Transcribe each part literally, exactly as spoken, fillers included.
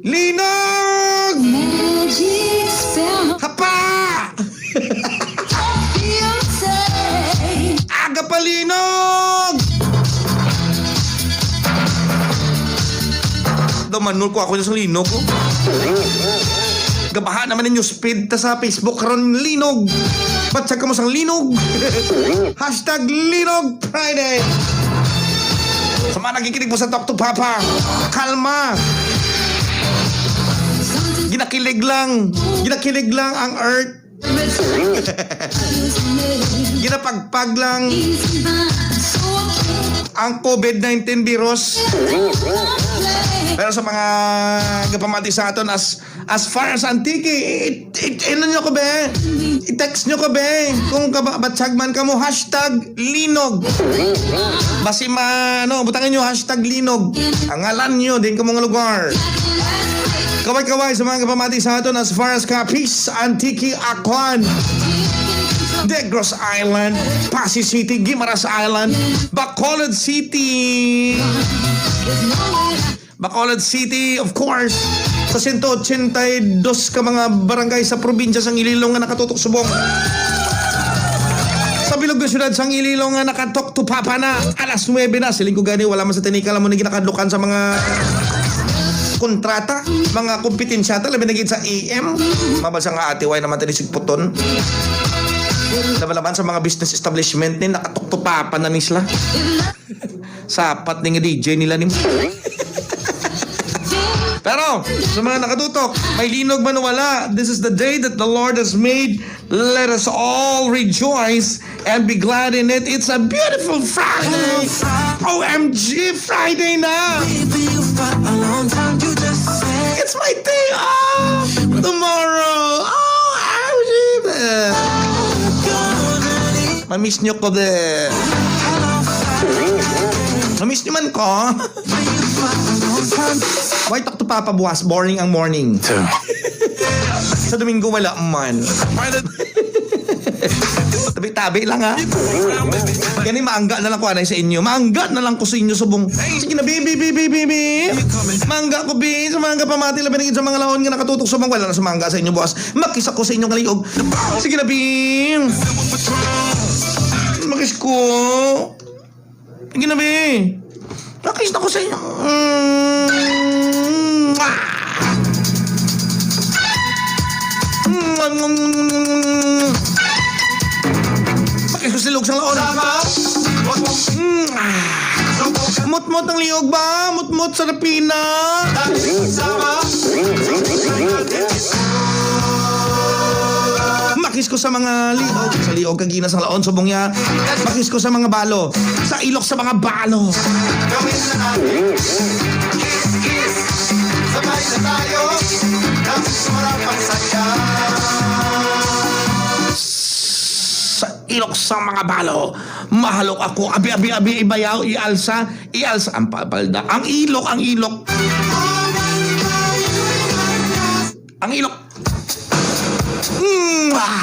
Linog! Magic spell. Hapa! Feel safe. Aga pa linog! Daw manul ko ako sa linog, oh. Gabaha naman ninyo speed ta sa Facebook karon, linog. Batsag kamo sang linog. Hashtag Linog Friday. Sa mga nakikinig mo sa Talk to Papa, kalma. Ginakilig lang. Ginakilig lang ang earth. Ginapagpag lang ang covid nineteen virus. Pero sa mga gapamati sa aton, as, as far as Antique, it, it, ano nyo ko, be? I-text nyo ko, be. Kung kaba-, batsag man kamo, hashtag linog. Basi ma-, ano, butangan nyo, hashtag linog. Ang ngalan nyo, din kamo nga lugar. Kaway-kaway sa mga kapamati sa aton as far as Capiz, Antique, Aklan, Negros Island, Passi City, Guimaras Island, Bacolod City. Bacolod City, of course, sa sento ochenta y dos ka mga barangay sa probinsya sang Iloilo nga nakatutok subong. Sa bilog nga syudad sang Iloilo nga nakatok to Papa na. Alas nuebe na, siling ko gani, wala man sa tinikal, amo ni ginakadlukan sa mga kontrata, mga kompetensya, ta, labi na gid sa A M. Mabalsa nga ate, way naman tani sigputon. Laban-laban sa mga business establishment ni, nakatok to Papa na ni sila. Sapat ni nga D J nila ni. Pero, sa mga nakatutok, may linog man o wala, this is the day that the Lord has made. Let us all rejoice and be glad in it. It's a beautiful Friday. O M G, Friday na. It's my day off tomorrow. O M G, man. Mamiss nyo ko, be. Mamiss nyo man ko. Why talk to Papa buwas? Boring ang morning. Sa Domingo, wala man. Tabi-tabi lang, ha? Gani, maangga na lang ko anay sa inyo. Maangga na lang ko sa inyo, subong. Sige na, bi, bi, bi, bi, bi, bi. Maangga ko, bi. Sa mga kapamati, labi na gid sa mga laon nga nakatutok subong, wala na sa maangga sa inyo buwas. Makis ako sa inyong kaliog. Sige na, bi. Makis ko. Sige na, bi. Makis na ko sa inyo. Mm. Makis ko sa ilog sa laon. Mm. Mutmot ang liog ba? Mutmot sa napina. Makis ko sa mga liog. Sa liog kag ina sang laon, subong niya. Makis ko sa mga balo. Sa ilok sa mga balo. Gawin na natin. Kiss, kiss. Sabay na tayo. Dance, sarap ang saya. Sa ilok sa mga balo. Mahalok ako. Abi, abi, abi, ibayaw, ialsa, ialsa ang palda. Ang ilok, ang ilok. Ang ilok. Mm, ah.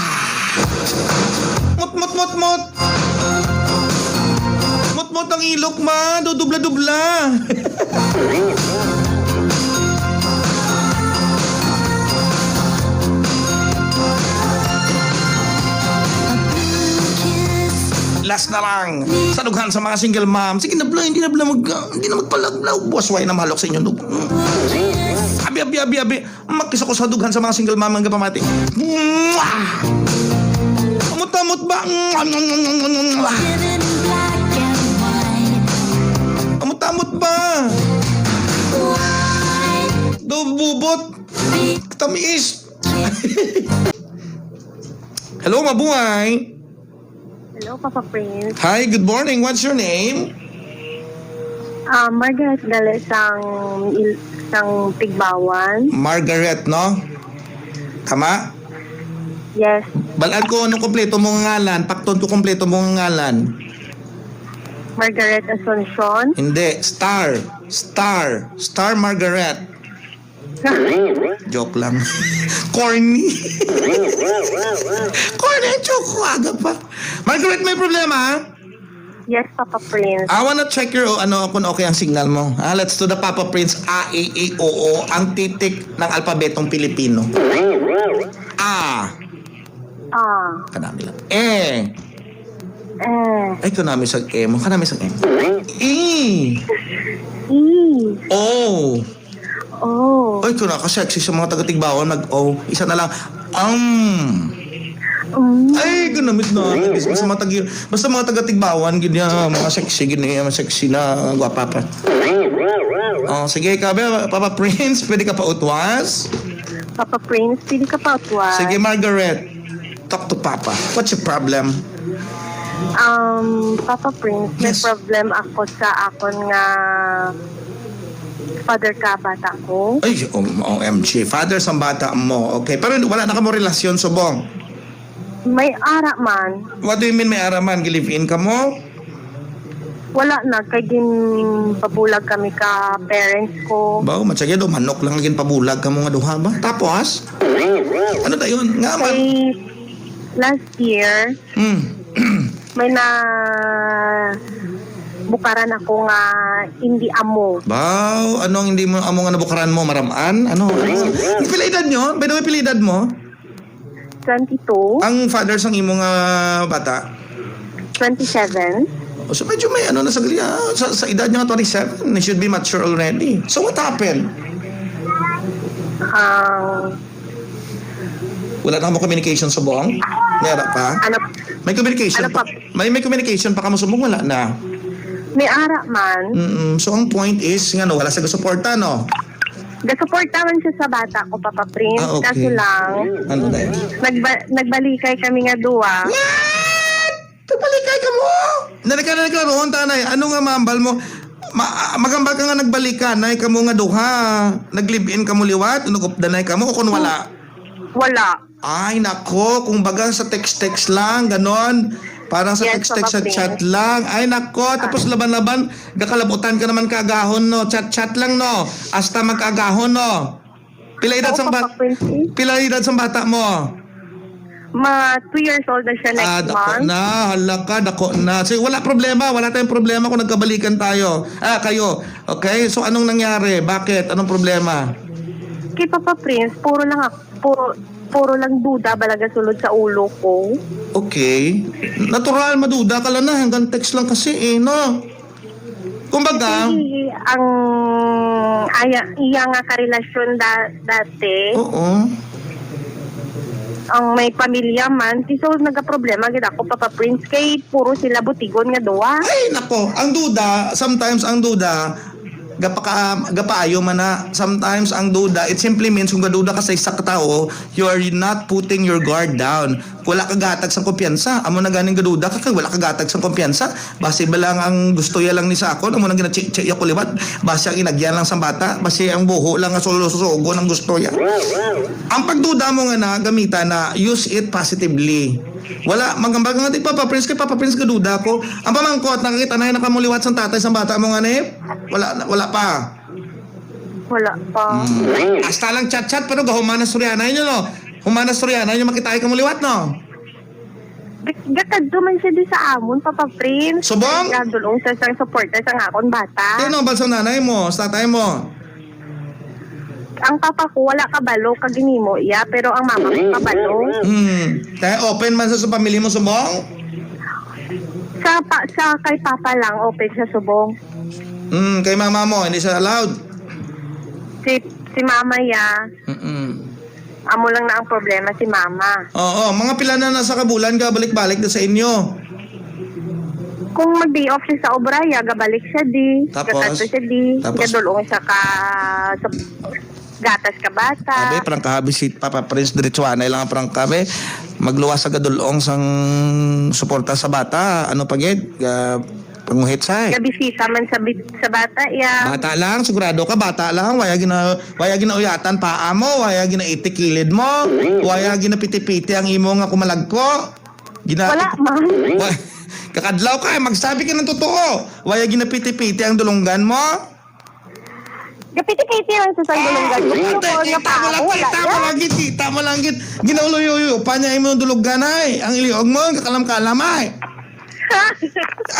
Mut, mut, mut, mut. Mut, mut ang ilok, ma. Dudubla-dubla. Last na lang. Sa dughan sa mga single mom. Sige na, bla, hindi na, bla, mag-, hindi na magpalaglaw. Buwas, way na mahalok sa inyo, no? Abi, abi, abi, abi. Makis ako sa dughan sa mga single mom nga pamati. Mwah! Amot-amot ba? Mwah! Living in black and Tamis. Hello, mabuhay. Hello, Papa Prince. Hi, good morning. What's your name? Ah, Margaret Gale sang il-, sang Tigbawan. Margaret, no? Tama? Yes. Balaan ko anong kompleto mo nga ngalan. Pakton ko kompleto mo nga ngalan. Margaret Asuncion. Hindi. Star. Star. Star Margaret. Joke lang. Corny. Corny ang joke ko, aga pa. Margaret, may problema, ha? Yes, Papa Prince. I wanna check your, ano, kung okay ang signal mo. Ah, let's do the Papa Prince. A, E, I, O, O. Ang titik ng alpabetong Pilipino. A. Ah. Kanami lang. E. Eh. Ay, kanami sa E mo. Kanami sa E. E. E. O. Oh. Ay, kana ka sexy sa mga taga-Tigbawan, nag-O. Isa na lang. Um. Mm. Ay, ginamit na. Sa mga tagi-, basta mga taga-Tigbawan, gid niya, mga sexy, gid niya, mga sexy na, gwapa pa. Oh, sige, kabe, Papa Prince, pwede ka pa utwas? Papa Prince, pwede ka pa utwas? Sige, Margaret, talk to Papa. What's your problem? Um, Papa Prince, may Yes. problem ako sa akon nga father ka bata ko. Ay, um, O M G. Father sang bata mo. Okay. Pero wala na kamo relasyon subong? May ara man. What do you mean may ara man? Gi-live-in kamo? Wala na, kay ginpabulag kami ka parents ko. Baw, matsagya do, manok lang ginpabulag kamo nga duha ba? Tapos? Ano dayon? Nga man? Kay last year, Hmm. may na bukaran ako nga hindi amo. Baw, ano ang hindi mo amo nga nabukaran mo? Maram-an? Ano? Ano? Pila edad nyo? By the way, pila edad mo? Twenty-two. Ang father sang imo nga bata? Twenty-seven. O, so medyo may ano na sa, ah, sa, sa edad niya nga twenty-seven, he should be mature already. So what happened? Ang Wala na mo communication subong? May ara pa? Ano? May communication Ano pa? pa? May, may communication pa kamo subong? Wala na. May ara man. Mm-mm. So ang point is, nga no, wala sa suporta, no? Gasuporta man siya sa bata ko, Papa Prince. Ah, okay. Kaso lang, Ano na yun? nagba-, nagbalikay kami nga duwa. What? Nagbalikay kamo? Nalika, nalika, roon, tanay. Ano nga mambal mo? Ma-, magambal ka nga nagbalikanay kamo nga duha. Nag-live-in kamo liwat? Nag-updanay kamo o kung wala? Wala. Ay, nako. Kung baga sa text-text lang, ganon. Parang sa Yes, text-text sa Papa Prince. chat lang. Ay, nako. Tapos laban-laban, gakalabutan ka naman kaagahon, no? Chat-chat lang, no? Hasta magkaagahon, no? Pila edad Oo, sang bat-, Papa Quincy. Pila edad sang bata mo? Mga two years old na siya next Ah, dako month. na. Hala ka, dako na. So, wala problema. Wala tayong problema kung nagkabalikan tayo. Ah, kayo. Okay? So, anong nangyari? Bakit? Anong problema? Kay Papa Prince, puro lang ak-, puro, puro lang duda balaga sulod sa ulo ko. Okay. Natural, maduda ka lang na. Hanggang text lang kasi eh, no? Kumbaga, Kasi ang aya, iya nga karelasyon da-, dati, Oo. ang may pamilya man, si so nagaproblema gid ako, Papa Prince, kay puro sila butigon nga duwa. Ay, nako, ang duda, sometimes ang duda, gapaka-, gapaayo man na. Sometimes ang duda, it simply means kung gaduda ka sa isa ka tawo, you are not putting your guard down. Wala ka gahatag sang kumpiyansa. Amo na ganing gaduda ka kay wala ka gahatag sang kumpiyansa. Basi ba lang ang gusto ya lang ni sa akon, amo nang gina-check-check ya ko liwat. Basi ang inagyan lang sang bata, basi ang buho lang nga sulo-susugon ang gusto ya. Ang pagduda mo nga na, gamita na, use it positively. Wala, magambag nga di Papa Prince, kay Papa Prince gaduda ko. Ang pamangkot, nakakita na, nakamuliwat sang tatay sang bata mo nga ni? Wala, wala pa. Wala pa. Hmm. Hasta lang chat-chat, pero gahuman na storyahanay nyo, no? Human na storyahanay nyo, makita ay kamuliwat, no? Ga-, gatadto man siya di sa amon, Papa Prince. Subong? Gadulong siya sang suporta sang akon bata. Sino ang balsang nanay mo, sa tatay mo? Ang papa ko, wala kabalo kag ginimo iya, pero ang mama ko kabalo. Hmm. Kaya open man sa, sa pamilya mo, subong? Sa pa, sa kay papa lang, open siya subong. Hmm, kay mama mo, hindi siya allowed? Si, si mama ya. Mm-mm. Amo lang na ang problema si mama. Oo, mga pila na na sa kabulan ka balik-balik na sa inyo? Kung mag-day off siya sa obra, ya, gabalik siya di. Tapos? Gakadto siya di. Tapos? Gadulong siya ka, sa, Gatas ka bata. Abi, prangkaha, bisit, Papa Prince, diretsuhanay lang ang prangka, be. Magluwas sa gadulong sang suporta sa bata. Ano pa gid? Ah, panguhit sa, eh. Gabisita man sa bit-, sa bata, ya. Bata lang, sigurado ka, bata lang. Waya gina-, waya ginauyatan paa mo, waya ginaitikilid mo, waya ginapiti-piti ang imo nga kumalagko. Gina- Wala, ma'am. Wa-, kakadlaw ka, eh, magsabi ka ng totoo. Waya ginapiti-piti ang dulunggan mo? Gapiti-piti lang sa sandulong gagawin ko, Ate, nga kita mo lang, pao, wala kita mo yan. Lang gid, kita mo lang gid. Ginauluyo-uyo pa niya imong dulugan ay. Ang iliog mo, ang kakalam-kalam ay.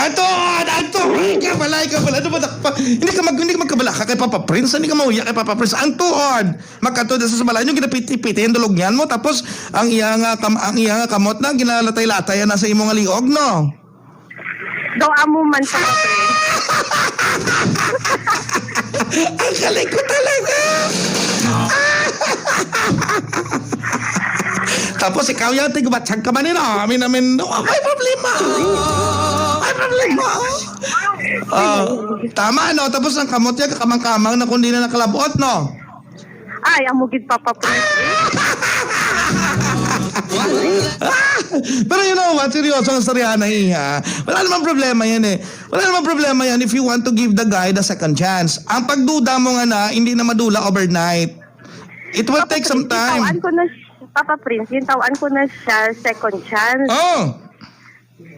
Ato, ato, ay ka pala, ay ka pala. Ano ba, dakpa? Hindi ka mag-, hindi ka magkabala ka kay Papa Prince, hindi ka mauya kay Papa Prince. Ang tuod, magkatuod sa balay niyo, ginapiti-piti ang dulog niyan mo, tapos ang iya nga kam-, ang iya nga kamot na, ginalatay-latay na sa imong liog, no? Daw amo man sa kape. Ang galing ko talaga. Tapos ikaw yan, tigbatsag ka man yun, ah. Amin, amin. Oh, may problema. May problema. Ah, tama, no? Tapos ang kamot niya, kakamang-kamang na kundi na nakalabot, no? Ay, amo gid, Papa Prince. Pero you know what? Seryoso ang istoryahan na iya. Wala namang problema yan eh. Wala namang problema yan if you want to give the guy the second chance. Ang pagduda mo nga na, hindi na madula overnight. It will take some time. Gintaw-an ko na siya, Papa Prince, gintaw-an ko na siya second chance. Oh!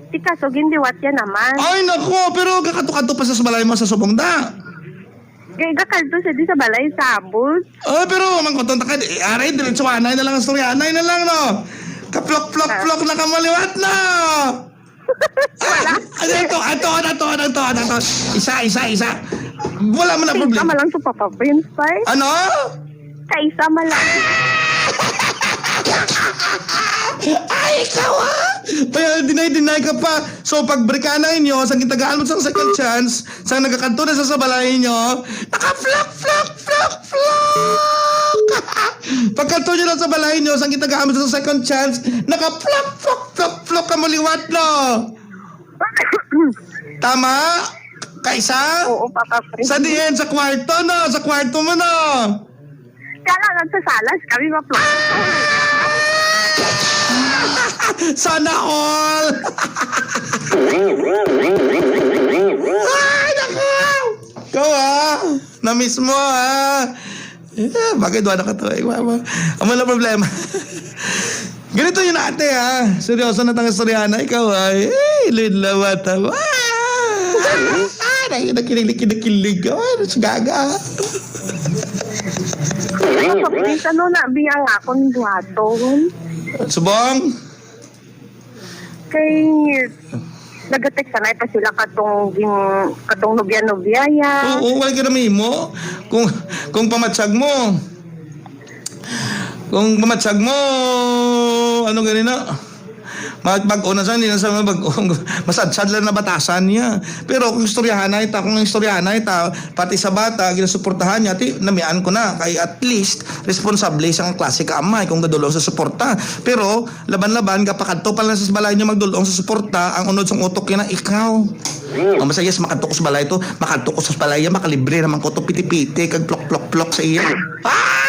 Di kaso, ginliwat yan naman. Ay, nako, pero kakato-kato pa sa balay mo sa subong da. Kay gakalto siya di sa balay, sabot. Oh, pero man ko tonta ka, eh, aray, diretso anay na lang ang storya. Anay na lang, no? Kaplok-plok-plok na kamaliwat na. Wala. Ano to? Ato, ano to? Ano to? Ano to? Isa, isa, isa. Wala man na problema. Isa man lang sa Papa Prince, tay. Ano? Kaisa man lang. Ay, ikaw, ah! Kaya deny-deny ka pa. So, pag brikana inyo, sa gitagaan mo sa second chance, sa nagakadto na sa, sa balay inyo, naka-flop, flop, flop, flop! Pagkadto nyo na sa balay inyo, sa gitagaan mo sa second chance, naka-flop, flop, flop, flop ka mo liwat, no? Tama? Kaisa? Oo, Papa Prince. Sa diin? Sa kwarto, no? Sa kwarto mo, no? Kaya nga, nagsasalas kami, maplano. Sana all! Ay, naku! Ikaw, ah! Na-miss mo, ah! Yeah, bagay, duha na ka to, eh. Wa-, wa-, amo lang problema. Ganito yun, ate, ah. Seryoso na tang istorya na ikaw, ah. Eh, lid lawat, ah. Ah! Ay, nakilig, nakilig. Oh, gaga. Papa Prince, ano na, biyang akong buhaton? Subong? Kay, nagatext na pa sila katong gin-, katong nobya-nobya ya. Oo, wala ka na mahimo. Kung, kung pamatsag mo, kung pamatsag mo, ano gani na? Mag-, bag-o na siya, hindi na siya mag-o. Masadsad lang na batasan niya. Pero kung istoryahanay ta, kung istoryahanay ta, pati sa bata, ginasuportahan niya, ti, namian ko na. Kay at least, responsable siya nga klase ka amay kung gadulong sa suporta. Pero, laban-laban, kapakadto pa lang sa balay niyo magdulong sa suporta, ang unod sang utok niya na ikaw. Ang basta, yes, makadto ko sa balay to, makadto ko sa balay, yan, makalibre naman ko to, piti-piti, kag plok-plok-plok sa iya. Ah!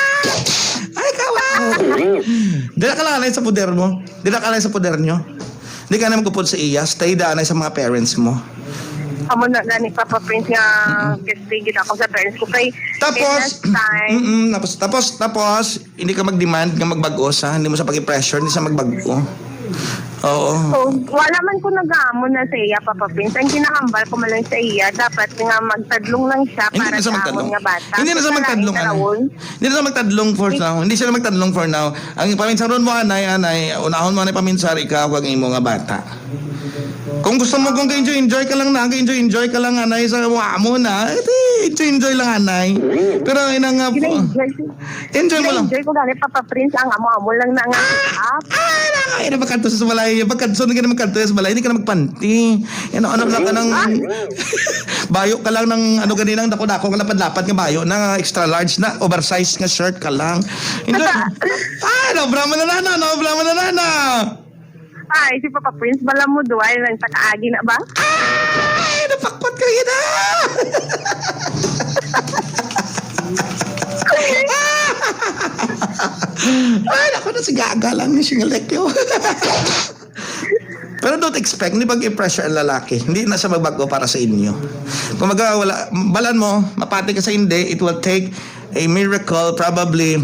Ay, kawa! Dala ka lang, anay, sa poder mo. Dala ka lang sa poder niyo. Di ka na magupod sa iya. Stay da, anay, sa mga parents mo. Amo na gani, Papa Prince, nga kasi gid ako sa parents ko kay Tapos, last time. Mm-mm, tapos, tapos, tapos, hindi ka mag-demand nga magbag-o sa, hindi mo sa pag-pressure, hindi sa magbag-o. Oo. So, wala man ko nag-aamon na sa iya, Papa Prince. Ang ginahambal ko man lang sa iya, dapat nga magtadlong lang siya Hindi para na siya sa amon magtadlong. nga bata. Hindi na siya Sa magtadlong, lain ano? Tarawon. Hindi na siya magtadlong for Hindi. now. Hindi siya magtadlong for now. Ang paminsaron mo, anay, anay, unahon mo, anay, paminsar, ikaw, kag imo nga bata. Kung gusto mo, kung enjoy, enjoy ka lang na, enjoy, enjoy ka lang, anay, sa wa mo na, eh, di, enjoy, enjoy lang, anay. Pero, ina nga po, Gina-enjoy ko. enjoy mo lang. Gina-enjoy ko gani, Papa Prince, ang amo-amo lang na nga pick up. Ah, na, ina, pagkadto sa balay, pagkadto, hindi ka na magkadto sa balay, hindi ka na magpanty. Ano, ano lang ka ng bayo ka lang ng, ano, ganina, ang dako-dako nga lapad-lapad nga bayo na, extra large na, oversize nga shirt ka lang. Hindi. Ah, no, bravo na, na, no, bravo na, na. Ay, si Papa Prince, bala mo, duway lang sa kaagi na ba? Ay, napakwat ka yun, ah! Ay, ako na si Gaga lang ni Shingalekyo. Pero don't expect, hindi pag-i-pressure ang lalaki. Hindi na siya magbago para sa inyo. Kumaga, wala, balan mo, mapati ka sa hindi, it will take a miracle, probably.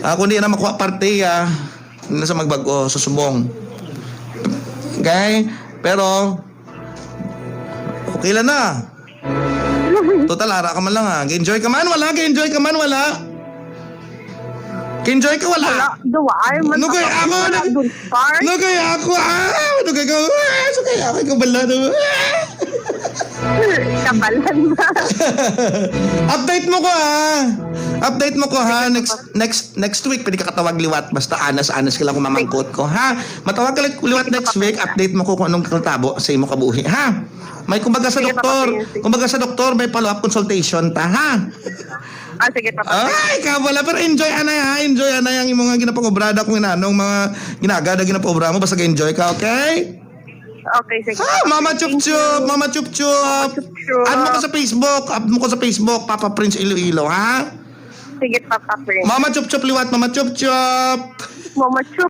Ah, kung di na makuha parte, ah, hindi na siya magbago, susubong. Okay? Pero, okay lang na. Total, ara ka man lang, ah. Enjoy ka man, wala? Enjoy ka man, wala? Enjoy ka, wala? Wala, duwa. Ay, man, Nugay ako, wala nag- dun, spark. Nugay ako, ah! Nugay ako, ah! Sugay ako, ikaw bala, no? Kabalan ba? Update mo ko, ha? Update mo ko, ha? Next next next week, pwede ka katawag liwat. Basta anas-anas ka lang kung mamangkot ko, ha? Matawag ka lang liwat next week, update mo ko kung anong natabo sa imo kabuhi, ha? May kumbaga sa Sige, doktor, Papa Prince. Kumbaga sa doktor, may follow-up consultation ta, ha? Ah, sige, Papa. Ay, ka wala. Pero enjoy, anay, ha? Enjoy, anay, ang imong nga ginapang-obrada kung inanong mga ginagada ginapang-obra mo. Basta enjoy ka, okay? Okay, sige. Ah, Mama Chup Chup, Mama Chup Chup. Chup Chup. Add mo ko sa Facebook, add mo ko sa Facebook, Papa Prince Iloilo, ha? Sige, Papa Prince. Mama Chup Chup liwat, Mama Chup Chup. Mama Chup.